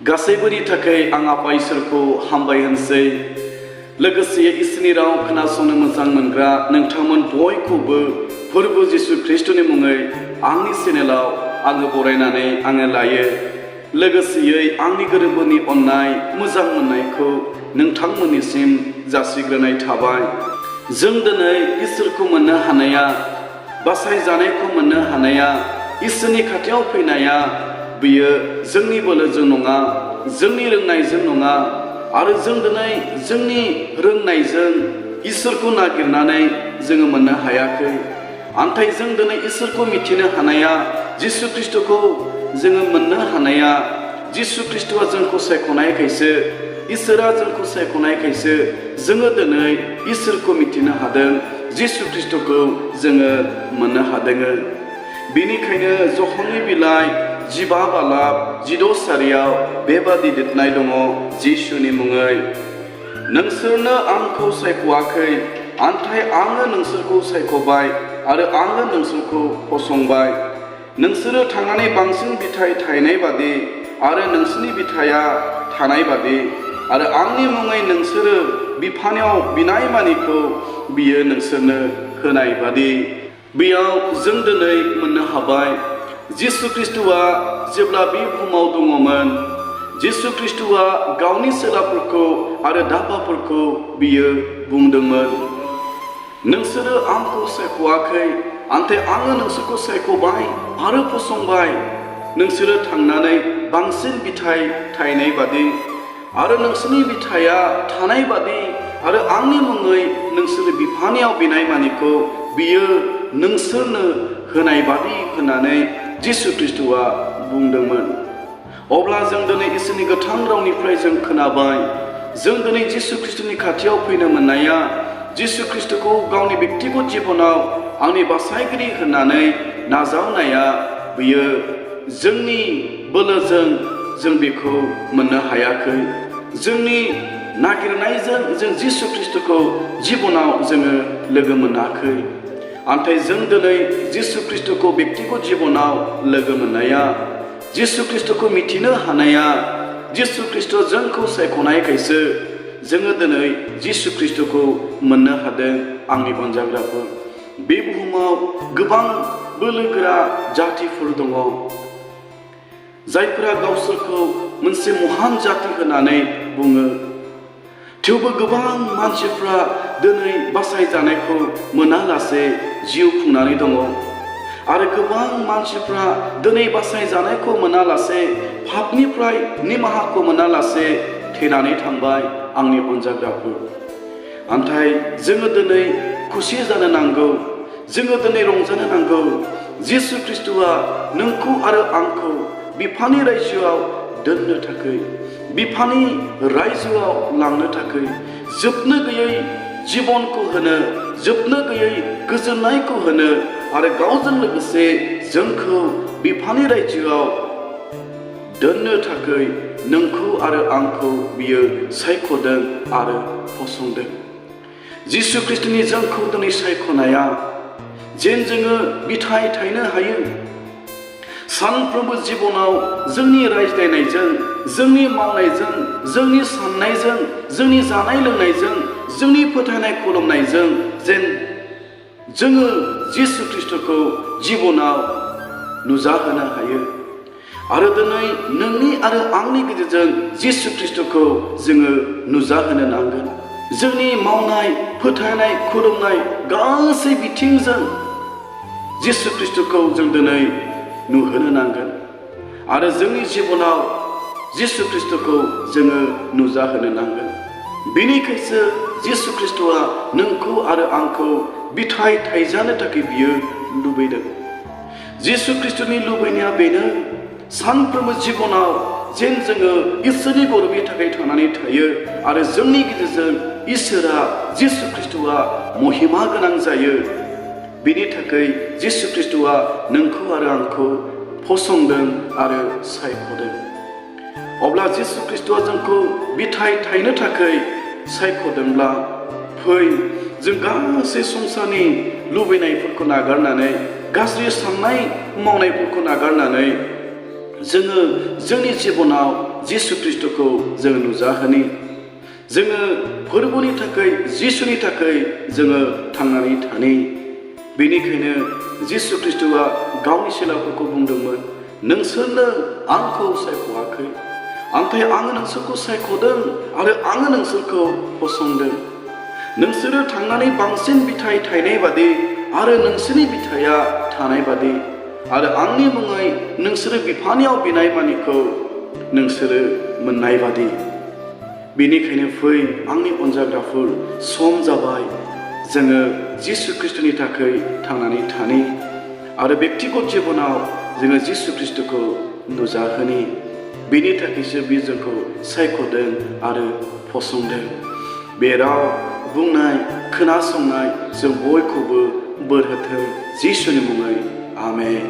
गासैबोनि थाखाय आं आफा इसोरखौ हामबाय होनसै। लोगोसे इसोरनि राव खोनासंनो मोजां मोनग्रा नोंथांमोन बयखौबो फोरबो जिसु ख्रिस्टनि मुङै आंनि चेनेलाव आङो बरायनानै आङो लायो। लोगोसेयै आंनि गोरबोनि अननाय मोजां मोननायखौ नोंथांमोननिसिम जासिग्रोनाय थाबाय। जों दिनै इसोरखौ मोननो हानाया, बासायजानायखौ मोननो हानाया, इसोरनि खाथियाव फैनाया बियो जोंनि बोलोजों नङा, जोंनि रोंनायजों नङा, आरो जों दिनै जोंनि रोंनायजों इसोरखौ नागिरनानै जोङो मोननो हायाखै। नाथाय जों दिनै इसोरखौ मिथिनो हानाया, जिसु ख्रिस्टखौ जोङो मोननो हानाया, जिसु ख्रिस्टआ जोंखौ सायख'नायखायसो, इसोरा जोंखौ सायख'नायखायसो जोङो दिनै इसोरखौ मिथिनो हादों, जिसु ख्रिस्टखौ जोङो मोननो हादों। बेनिखायनो जखमनि बिलाइ 15 बालाब 16 सारियाव बेबादि लिरनाय दङ, जिसुनि मुङै, नोंसोरनो आंखौ सायख'वाखै, नाथाय आङो नोंसोरखौ सायख'बाय आरो आङो नोंसोरखौ फसंबाय। नोंसोरो थांनानै बांसिन बिथाइ थायनाय बादि आरो नोंसोरनि बिथाइया थानाय बादि, आरो आंनि मुङै नोंसोरो बिफानियाव बिनाय मानिखौ बियो नोंसोरनो होनाय बादि। बेयाव जों दिनै मोननो हाबाय, जिसु ख्रिस्टआ जेब्ला बे बुहुमाव दङमोन, जिसु ख्रिस्टआ गावनि सेलाफोरखौ आरो दाबाफोरखौ बियो बुंदोंमोन, नोंसोरो आंखौ सायख'वाखै, नाथाय आङो नोंसोरखौ सायख'बाय आरो फसंबाय। नोंसोरो थांनानै बांसिन बिथाइ थायनाय बादि आरो नोंसोरनि बिथाइया थानाय बादि, आरो आंनि मुङै नोंसोरो बिफानियाव बिनाय मानिखौ बियो नोंसोरनो होनाय बादि होननानै जिसु ख्रिस्टआ बुंदोंमोन। अब्ला जों दिनै इसोरनि गोथां रावनिफ्राय जों खोनाबाय, जों दिनै जिसु ख्रिस्टनि खाथियाव फैनो मोननाया, जिसु ख्रिस्टखौ गावनि बेक्तिगत जिबनाव आंनि बासायगिरि होननानै नाजावनाया, बियो जोंनि बोलोजों जों बेखौ मोननो हायाखै। जोंनि नागिरनायजों जों जिसु ख्रिस्टखौ जिबनाव जोङो लोगो मोनाखै। नाथाय जों दिनै जिसु ख्रिस्टखौ बेक्तिगत जिबनाव लोगो मोननाया, जिसु ख्रिस्टखौ मिथिनो हानाया, जिसु ख्रिस्ट जोंखौ सायख'नायखायसो जोङो दिनै जिसु ख्रिस्टखौ मोननो हादों। आंनि अनजाग्राफोर, बे बुहुमाव गोबां बोलोगोरा जातिफोर दङ, जायफोरा गावसोरखौ मोनसे महान जाति होननानै बुङो। थेवबो गोबां मानसिफ्रा दिनै बासायजानायखौ मोनालासे जिउ खुंनानै दङ, आरो गोबां मानसिफ्रा दिनै बासायजानायखौ मोनालासे, पापनिफ्राय निमाहाखौ मोनालासे थैनानै थांबाय। आंनि अनजाग्राफोर, नाथाय जोङो दिनै खुसि जानो नांगौ, जोङो दिनै रंजानो नांगौ। जिसु ख्रिस्टआ नोंखौ आरो आंखौ बिफानि रायजोआव दोननो थाखाय, बिफानि रायजोआव लांनो थाखाय, जोबनो गैयै जिबनखौ होनो, जोबनो गैयै गोजोननायखौ होनो, आरो गावजों लोगोसे जोंखौ बिफानि रायजोआव दोननो थाखाय नोंखौ आरो आंखौ बियो सायख'दों आरो फसंदों। जिसु ख्रिस्टनि जोंखौ दिनै सायख'नाया, जेन जोङो बिथाइ थायनो हायो। सानफ्रोमबो जिबनाव जोंनि रायज्लायनायजों, जोंनि मावनायजों, जोंनि साननायजों, जोंनि जानाय लोंनायजों, जोंनि फोथायनाय खुलुमनायजों जेन जोङो जिसु ख्रिस्टखौ जिबनाव नुजाहोनो हायो। आरो दिनै नोंनि आरो आंनि गेजेरजों जिसु ख्रिस्टखौ जोङो नुजाहोनो नांगोन। जोंनि मावनाय, फोथायनाय, खुलुमनाय गासै बिथिंजों जिसु ख्रिस्टखौ जों दिनै नुहोनो नांगोन, आरो जोंनि जिबनाव जिसु ख्रिस्टखौ जोङो नुजाहोनो नांगोन। बेनिखायसो जिसु ख्रिस्टआ नोंखौ आरो आंखौ बिथाइ थाइजानो थाखाय बियो लुबैदों। जिसु ख्रिस्टनि लुबैनाया बेनो, सानफ्रोमबो जिबनाव जेन जोङो इसोरनि गरबनि थाखाय थांनानै थायो, आरो जोंनि गेजेरजों इसोरा, जिसु ख्रिस्टआ महिमा गोनां जायो। बेनि थाखाय जिसु ख्रिस्टआ नोंखौ आरो आंखौ फसंदों आरो सायख'दों। अब्ला जिसु ख्रिस्टआ जोंखौ बिथाइ थायनो थाखाय सायख'दोंब्ला, फै जों गासै संसारनि लुबैनायफोरखौ नागारनानै, गाज्रि साननाय मावनायफोरखौ नागारनानै जोङो जोंनि जिबनाव जिसु ख्रिस्ट'खौ जोङो नुजाहोनि जोङो फोरबोनि थाखाय जिसुनि थाखाय जोङो थांनानै थानि बेनिखायनो जिसु ख्रिस्ट'आ गावनि सेलाफोरखौ बुंदोंमोन नोंसोरनो आंखौ सायख'वाखै नाथाय आङो नोंसोरखौ सायख'दों आरो आङो नोंसोरखौ फसंदों नोंसोरो थांनानै बांसिन बिथाइ थायनाय बादि आरो नोंसोरनि बिथाइया थानाय बादि आरो आंनि मुङै नोंसोरो बिफानियाव बिनाय मानिखौ नोंसोरो मोननाय बादि बेनिखायनो फै आंनि अनजाग्राफोर सम जाबाय जोङो जिसु ख्रिस्ट'नि थाखाय थांनानै थानि आरो बेक्तिगत जिबनाव जोङो जिसु ख्रिस्ट'खौ नुजाहोनि बेनि थाखायसो बे जोंखौ सायख'दों आरो फसंदों बे राव बुंनाय खोनासंनाय जों बयखौबो बोर होथों जिसुनि मुङै आमेन।